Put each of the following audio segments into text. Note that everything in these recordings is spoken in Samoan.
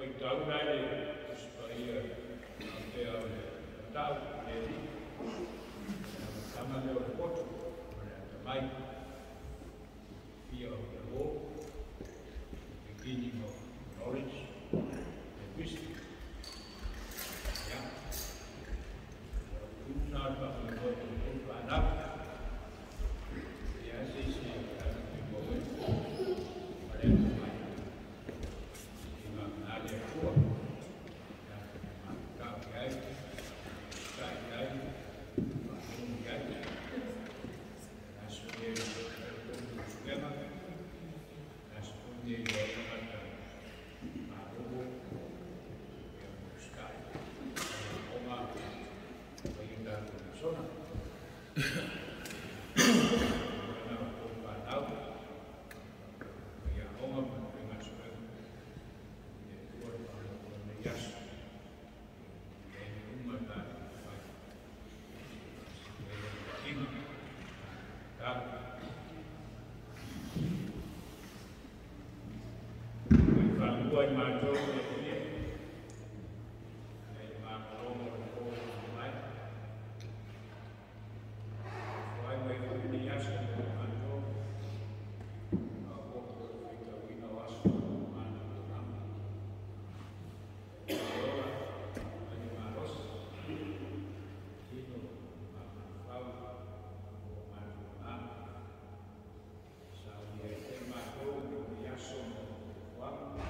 Faitau la le Tusi Paia faapea o le matau i le Alii, o le amataga lea o le poto ma le atamai. Fear of the Lord, the beginning of knowledge and wisdom. Ia, o le upu lena o le faamoemoe o le fanau. Ia se isi e tatou te maua ma le atamai. I vagana le Atua, tatou te matatau i ai, usitai i ai, faatonu i ai. Le aso lenei o le tolu suega, le aso foi lenei o ai tagata malolo, ia ma usitai i aoga ma ia tatou lesona. Ona o tou fanau, ma ia aoga ma le faiga suega, i le Atua le faamoemoe o lenei aso. Ia i uma tatou fai. Faasino ai le Talo. Mai faalua i matou le Alii, ai le malologa o le po ua mai. Foai mai foi lenei aso mo matou, faaopoopo le faitauina o aso ma tulaga. E ola mai le malosi, tino ma mafaufau o matou agaga. Saunia ai foi matou i lenei aso ma fuafuaga.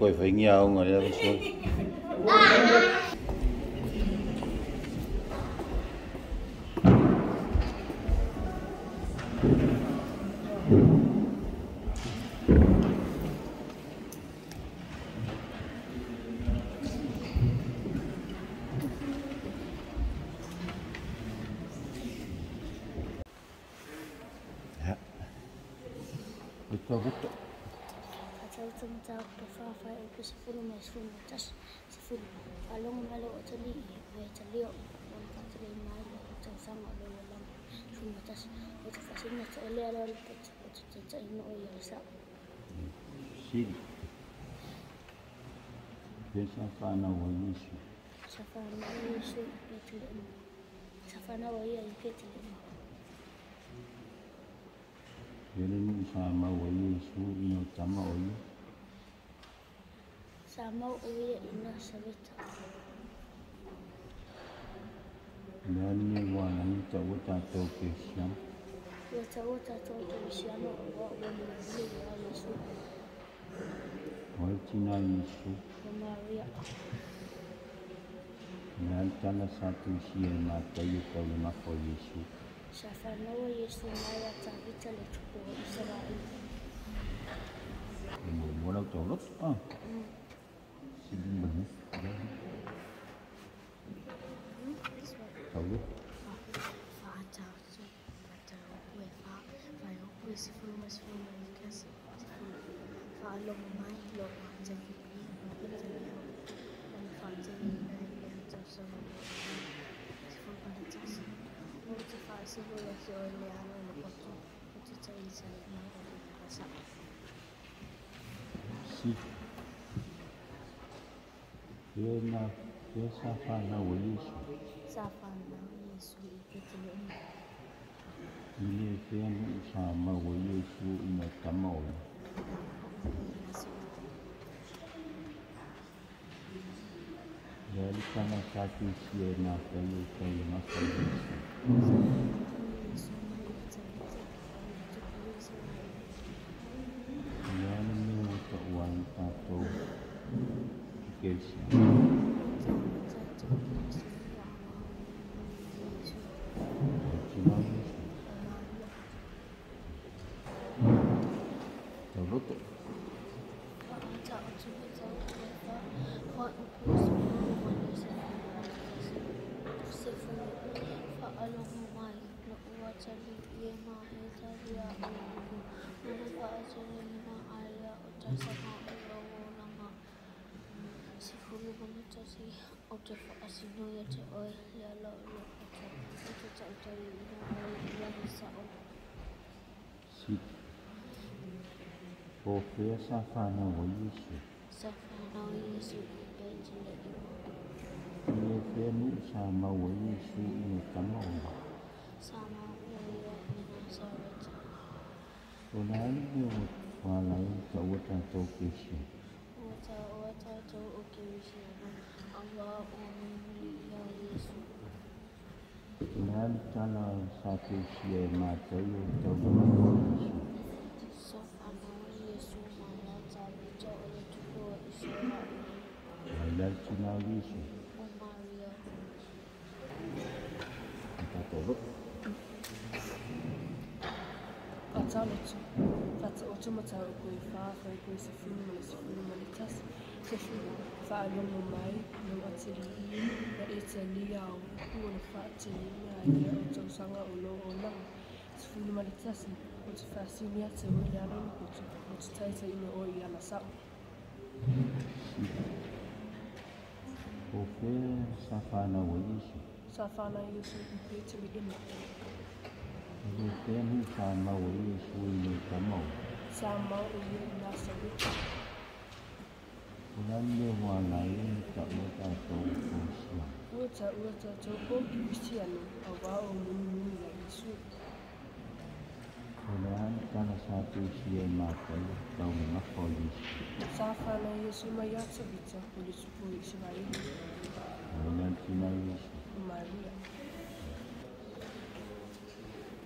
Coi phải nhau ngồi đây thôi. Siri. Faalogo mai lou atalii ma italia ona faateleina ai lea tausaga o lou olaga. 11. Ou te faasino ia te oe le ala o le poto, ou te taitaiina oe i le ala sao. 7. Fea fea sa fanau ai Iesu? Sa fanau Iesu i Petelehema. I le fea nuu sa mau ai Iesu ina tama o ia? Na mau ia i Nasareta. O le a le tala sa tusia e Mataio e tau le gafa o Iesu? Sa fanau Iesu mai ia Tavita o le tupu o Isaraelu. O le a le mea ua taua ai tatou o kerisiano? Ua taua tatou kerisiano auā o mulimuli ia Iesu. O ai le tina o Iesu? O Maria. Tauloto. 4, mataupu e 4, fuaiupu e 11, 10. Faalogo mai, lou atalii e, ma e talia au upu, ona faateleina ai lea o tausaga o lou olaga. 11. Ou te faasino ia te oe le ala o le poto, ou te taitaiina oe i ala sao. 7. Po o fea sa fanau ai Iesu? Sa fanau Iesu i Petelehema. I le fea nuu sa mau ai Iesu ina tama o ia? Sa mau ia i Nasareta. O le a le mea ua ala ai ona taua tatou o kerisiano? Ua taua tatou o kerisiano auā o mulimuli ia Iesu. O le a le tala sa tusia e Mataio e tau le gafa o Iesu? Sa fanau Iesu mai ia Tavita o le tupu o Isaraelu. O ai la le tina o Iesu? O Maria. O tatou loto. Faataloto, Faataoto mataupu e 4, fuaiupu e 11, 10. Faalogo mai, lou atalii e, ma e talia au upu ona faateleina ai lea o tausaga o lou olaga. 11. Ou te faasino ia te oe le ala o le poto, ou te taitaiina oe i ala sao. 7. Po o fea sa fanau ai Iesu? Sa fanau Iesu i Petelehema. I le fea nuu sa mau ai Iesu ina ia tama o ia? Sa mau ia i Nasareta. O le a le mea ua ala ai ona taua tatou o kerisiano? Ua taua tatou o kerisiano auā o mulimuli ia Iesu. O le a le tala sa tusia e Mataio e tau le gafa o Iesu? Sa fanau Iesu mai ia Tavita o le tupu o Isaraelu. O ai la le tina o Iesu? O Maria.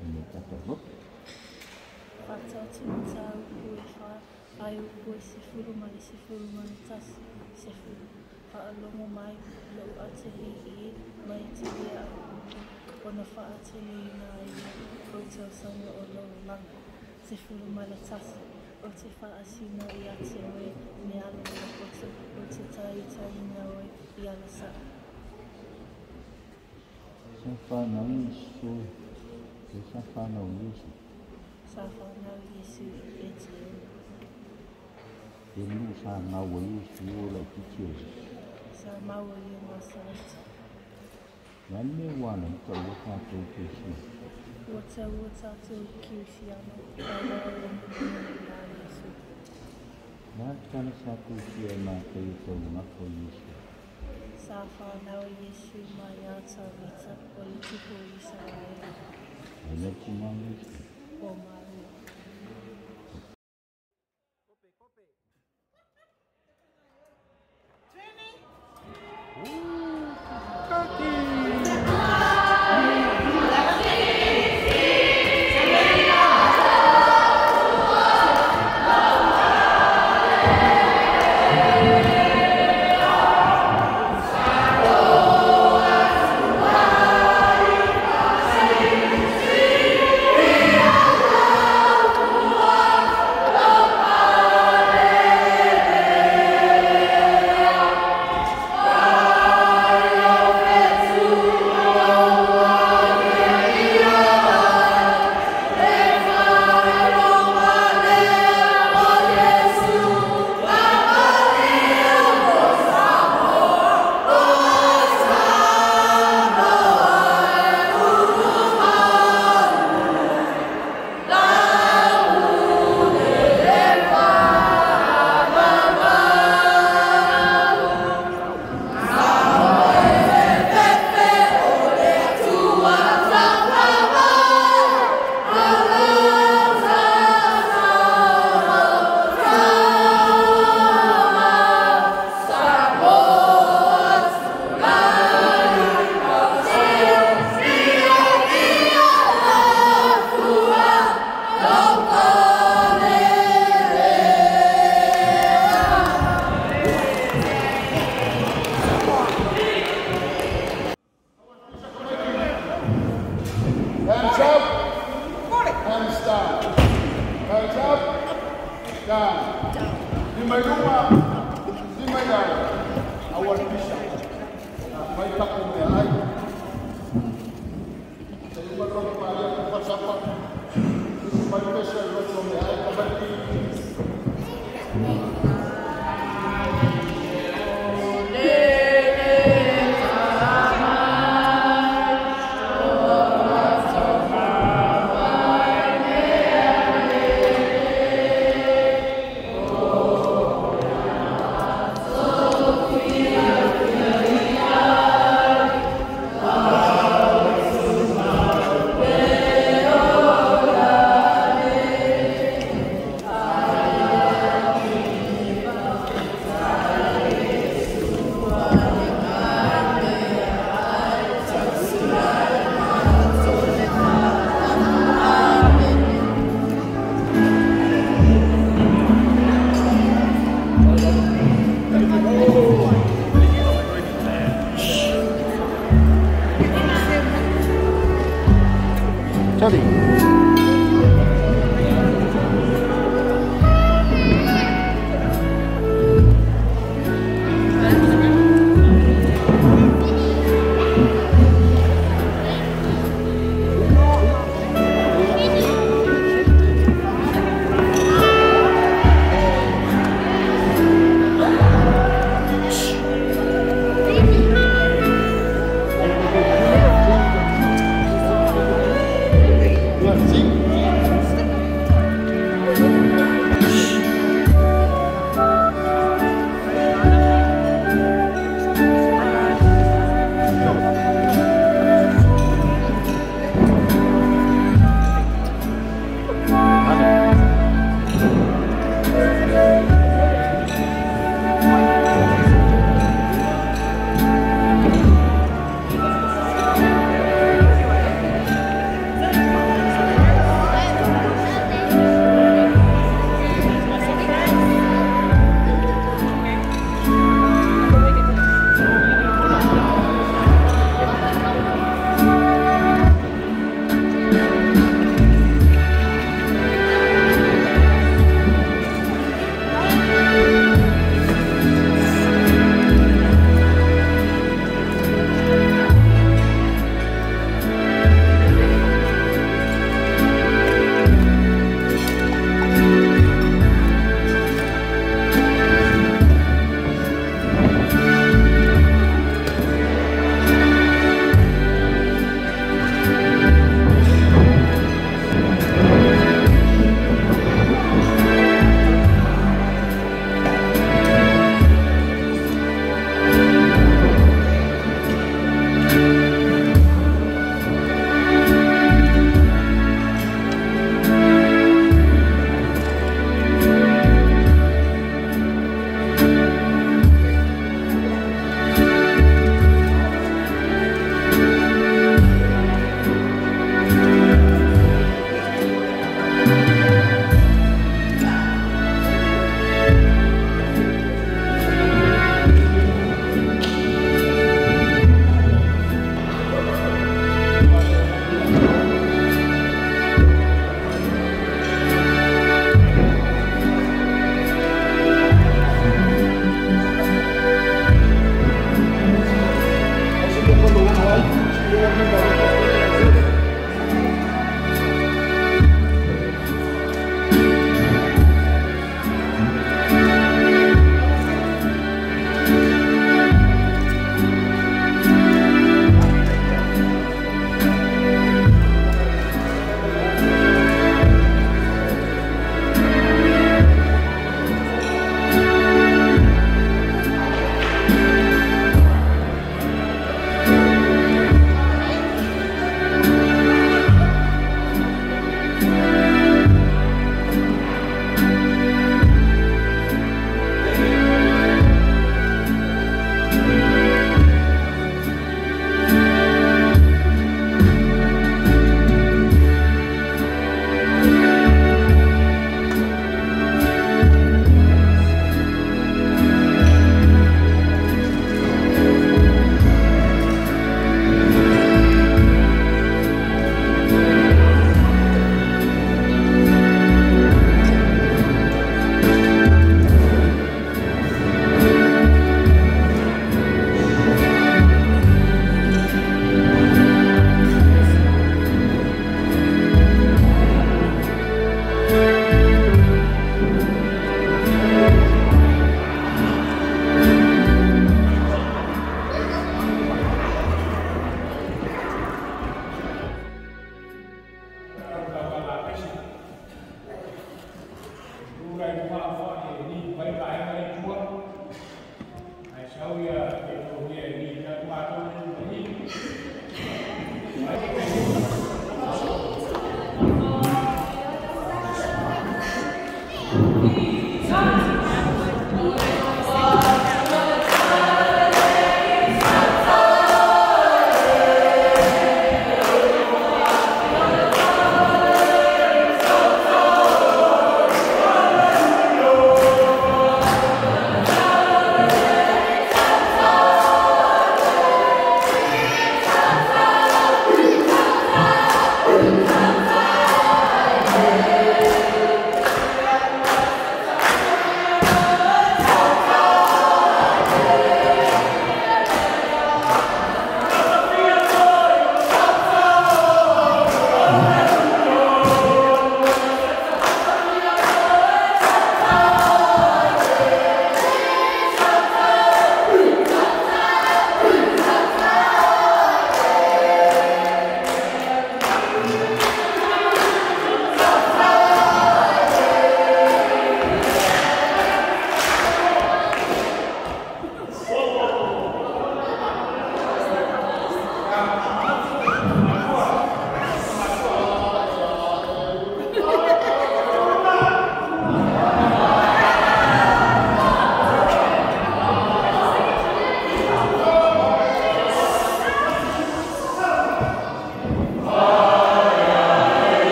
O le tatou loto. Faataoto mataupu e 4, fuaiupu e 11, 10. Faalogo mai, lou atalii e, ma e talia au upu, ona faateleina ai lea o tausaga o lou olaga. 11. Ou te faasino ia te oe le ala o le poto, ou te taitaiina oe i ala sao. Sa fanau Iesu, fea sa fanau ai Iesu? Sa fanau Iesu i Petelehema. Fea le nuu sa mau ai Iesu o laitiiti o ia? Sa mau ia i Nasareta. O le a le mea ua ala ai ona taua tatou o kerisiano? Ua taua tatou o kerisiano auā o mulimuli ia Iesu. O le a le tala sa tusia e Mataio e tau le gafa o Iesu? Sa fanau Iesu mai ia Tavita o le tupu o Isaraelu. O ai la le tina o Iesu? O Maria. Down. Lima i luga, lima i lalo, aua le pisa. Fai tatou meaai. Se i uma loto paia ku pasapa. Mai pesa i loto meaai ka mai pili. Yeah.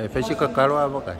E fai se kakalo a vakai.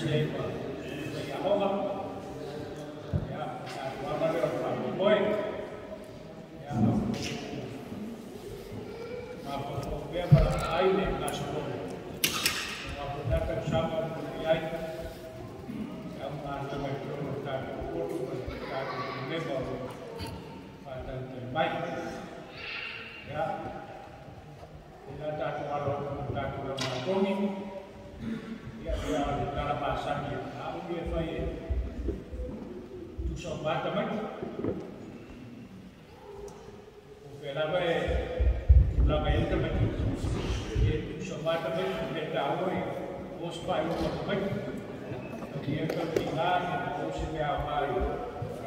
faatasi ai ma faiaoga. Ia, tatou aga lea o le faamoemoe. Ia, mafaufau pea ma lapaai le gasologa o lea tausaga o tulai ai e au galuega i totonu o le tatou poto ma le tatou pulega o lo o faatalitali mai. Ia, lea tatou alo atu ma tatou laumatogi, ia pea o le tala masani a umi e fai e tusa o mata mai. O fea lava e tulaga i ai tamaiti, e tusa o mata mai, le taua i o se faailoga tamaiti. Ia tautinā ia o se mea ao mai,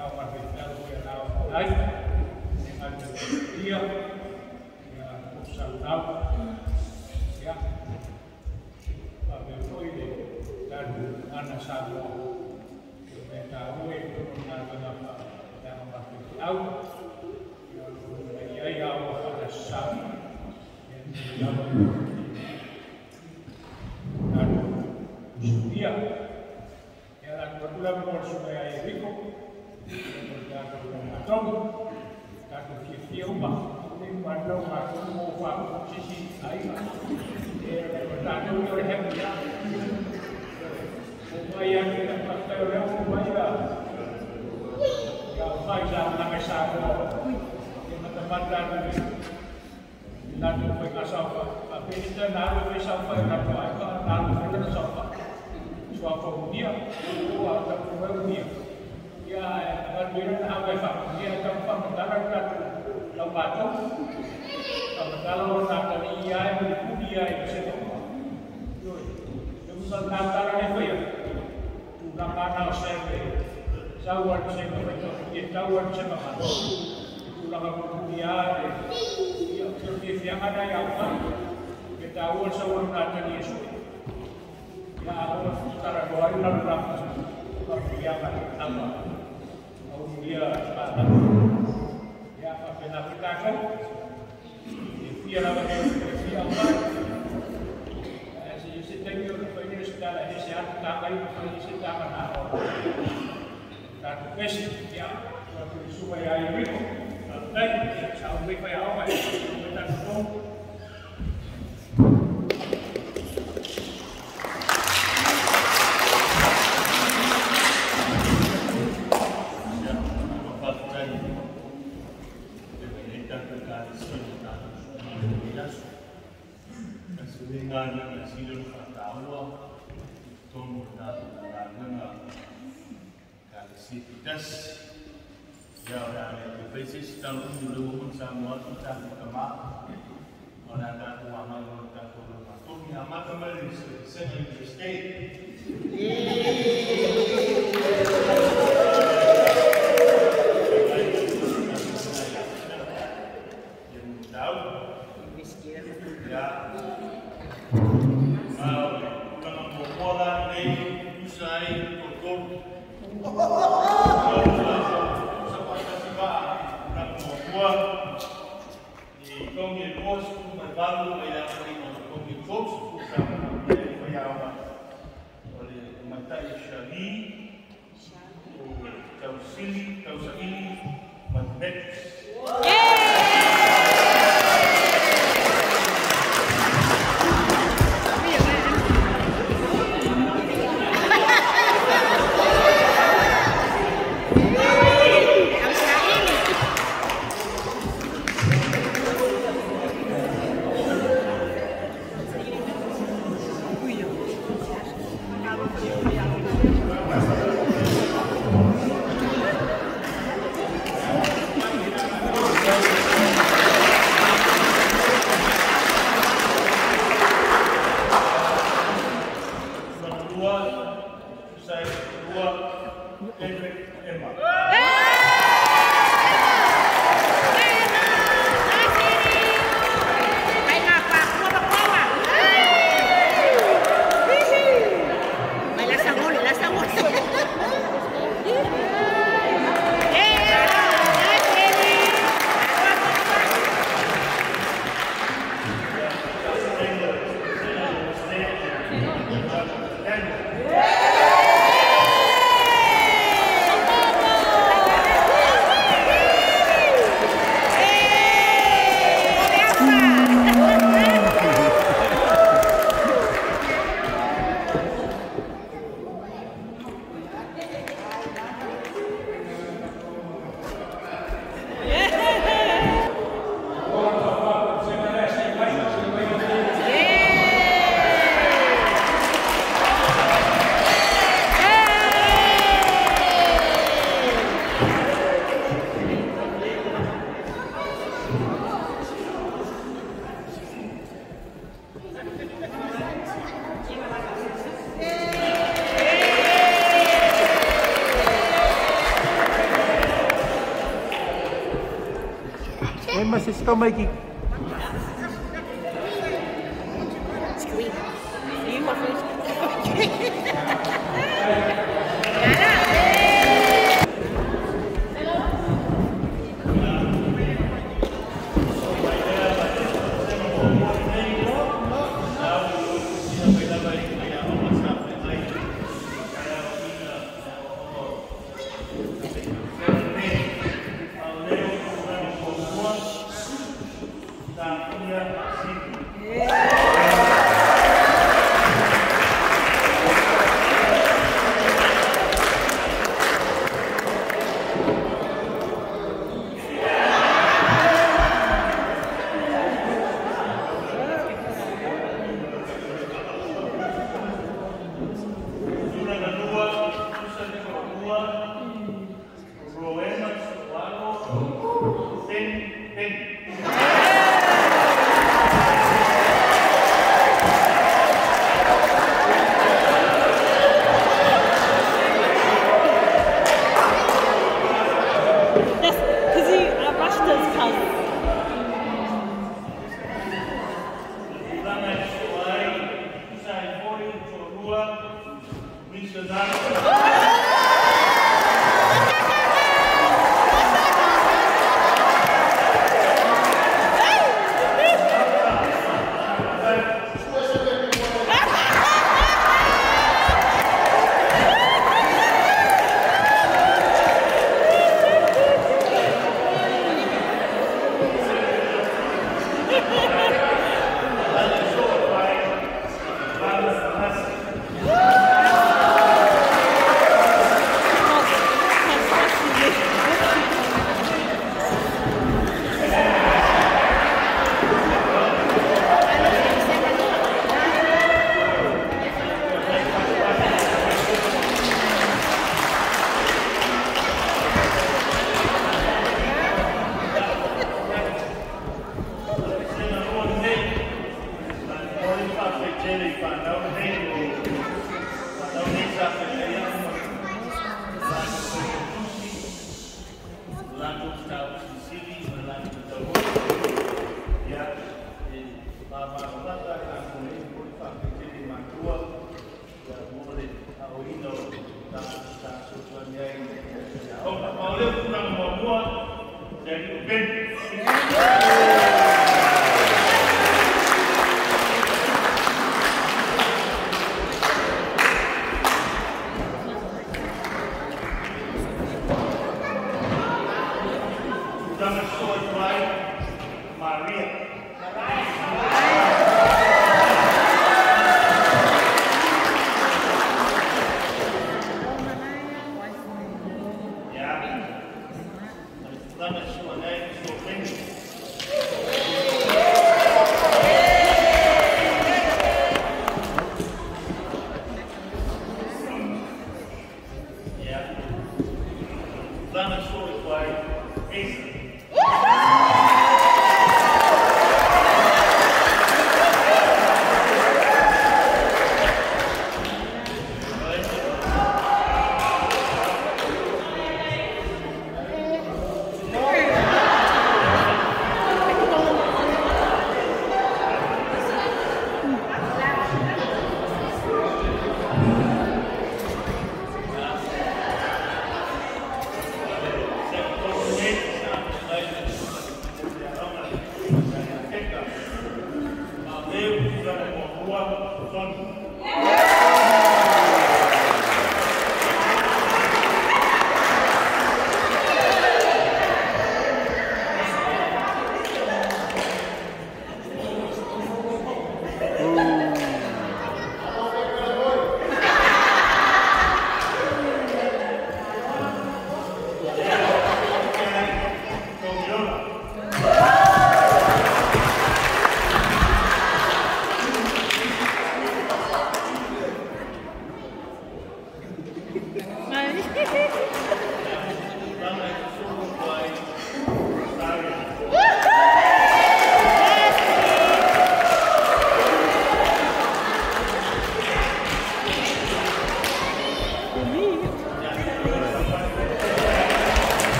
ao mai faifeau foi a lao ai, e ngata ia, ia o saulau. Ia, faapea foi le tatou gagana Samoa, o mea taua i totonu o galuega faaleaga ma faifeau, ia o lo o lumanai ai aoga faatasi Samoa, ia nui lava tatou usuia. Ia la atu atu lava mo le susuga ia Ieriko, mo le tatou laumatogi, tatou fiafia uma, aua ne i uma atu laumatogi mo faauu se isi aiga. E o tatou ia o le happy lava. O mai atu ia faafetai o lea ua mai ia o fai saunoaga i Samoa, ia matamata atu i latou faiga saofai. Faapea na alu e fai saofai o latou aiga, na alu e fai lana saofai. Suafamunia, ua tapuai unia. Ia, avatu ai lana ava e faamunia, e tau faamatala le tatou laumatogi. Faamatala lona atalii ai ma le puli ai ma se uma. Ioe, e usa na tala le faia. Tulaga na o se sau al se ma fai ia tau al se ma malo. Tulaga puli ai, ia o te fiafiaga na ia au mai. E taua le sau lona atalii e sui. Ia o tara loa ai la la faafiliaga ava aunuia paala. Ia faapena foi tatou. E fia lava e fia au mai. Se se taimi o le fai le se tala e se atu taga i ma fai se taga na o. Tatou pesi, ia, ua tu i suka ia Ieriko. Faafetai, ia, sa au mai faiaoga e tatou tonu. Yeah. se tamaiti. Scream. You want first?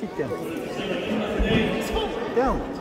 Sit down. Down.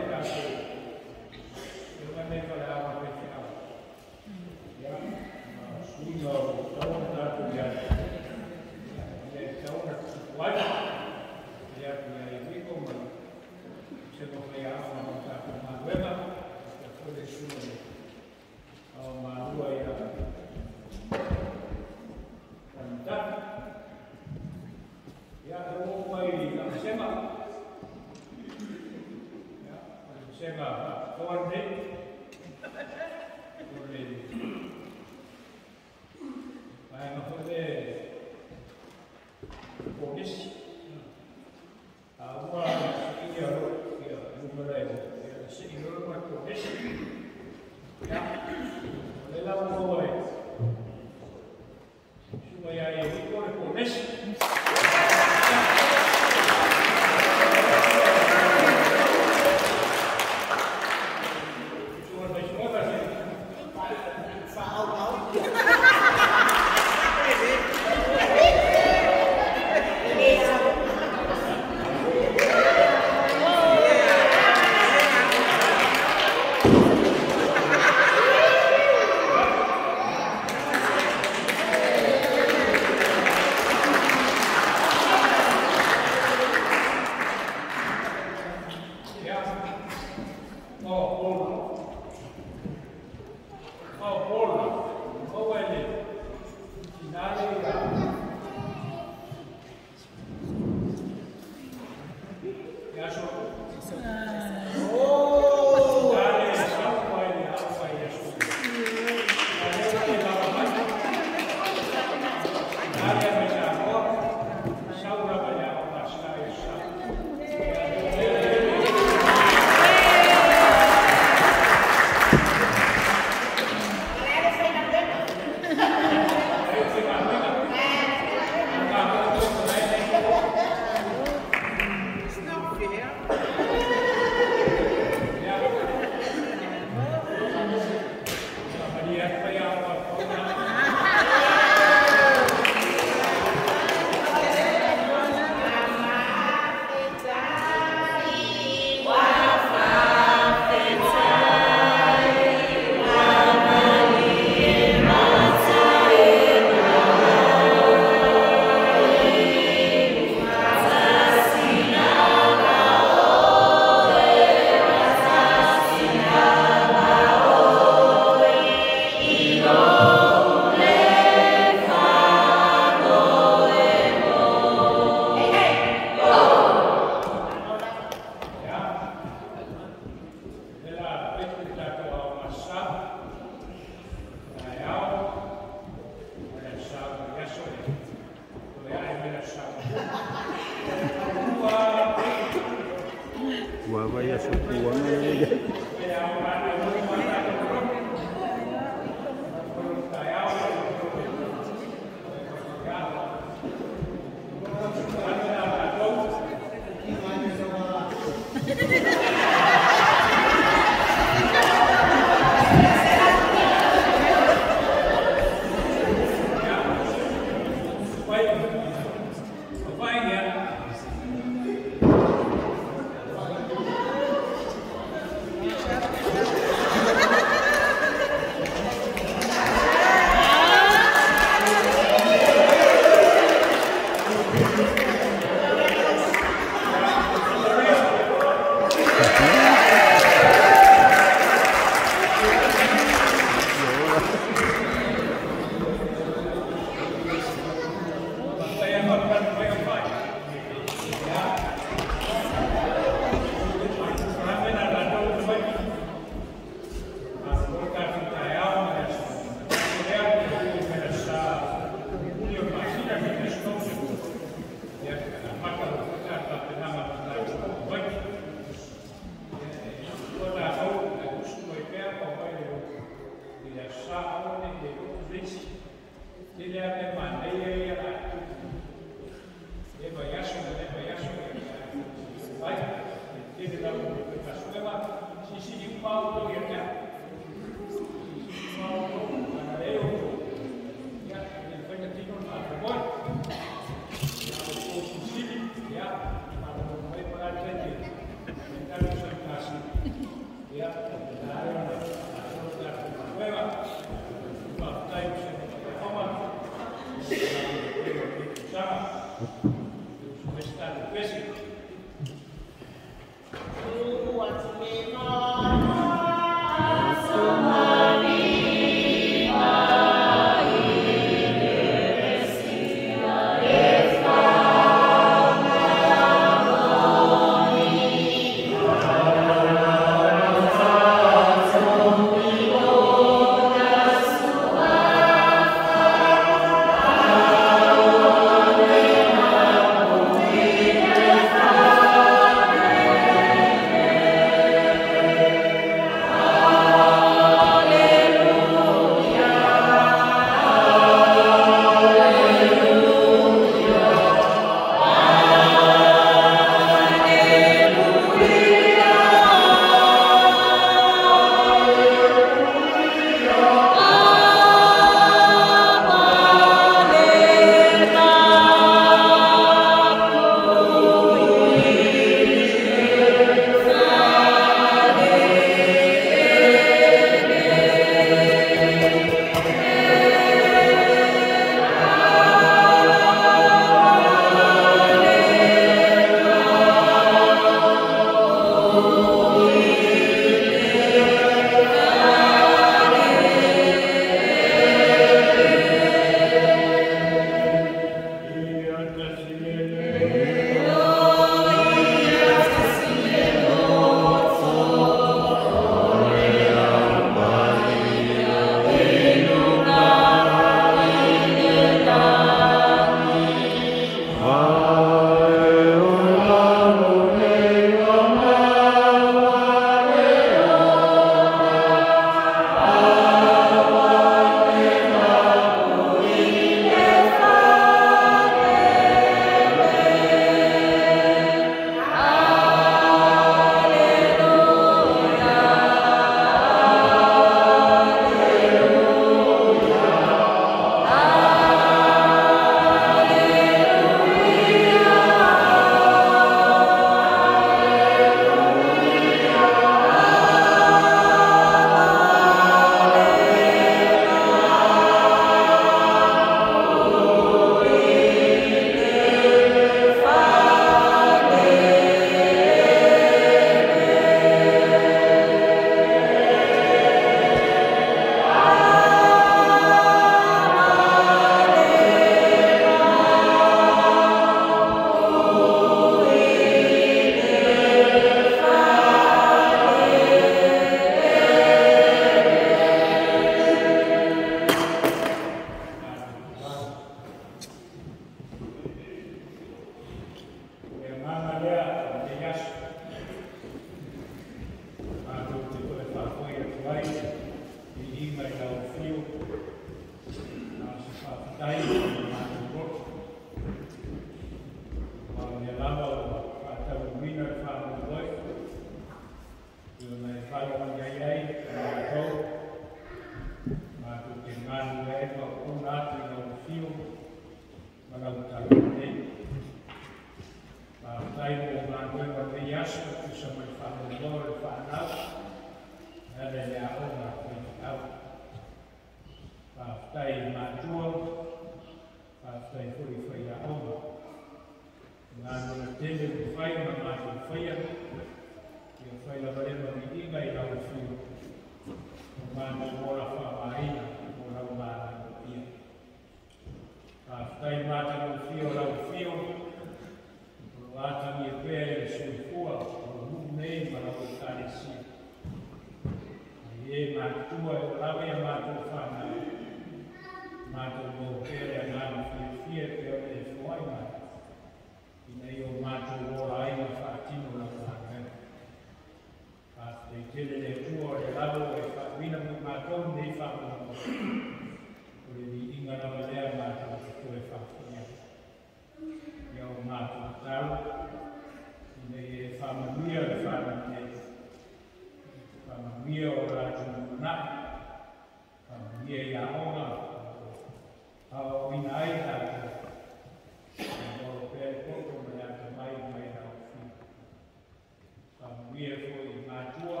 Matua,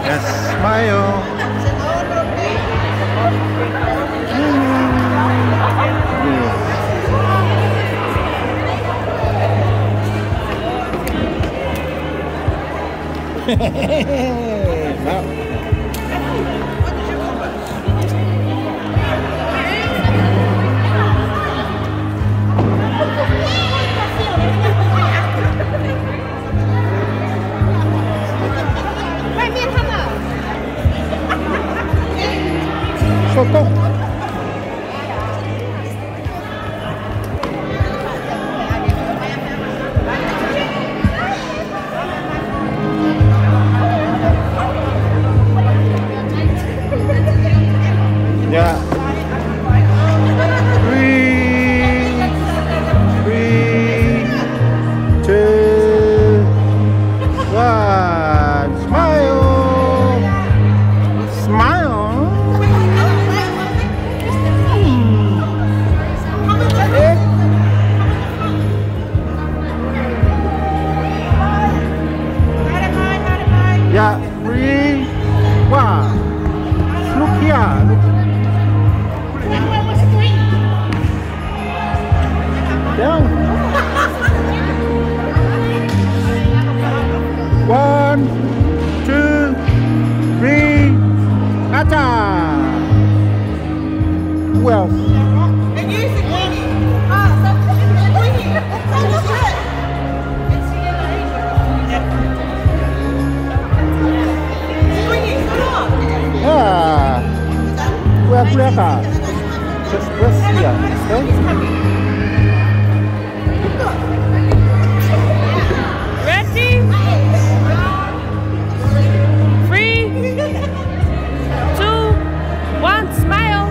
Yes, smile. Yeah. Yeah. 3, 3, 2, 1. Smile. Smile. Yeah, 3, 1. Look here. Look. Down. 1, 2, 3. Atta. Who else? Yeah. Just press here, okay? Ready? 3, 2, 1, smile.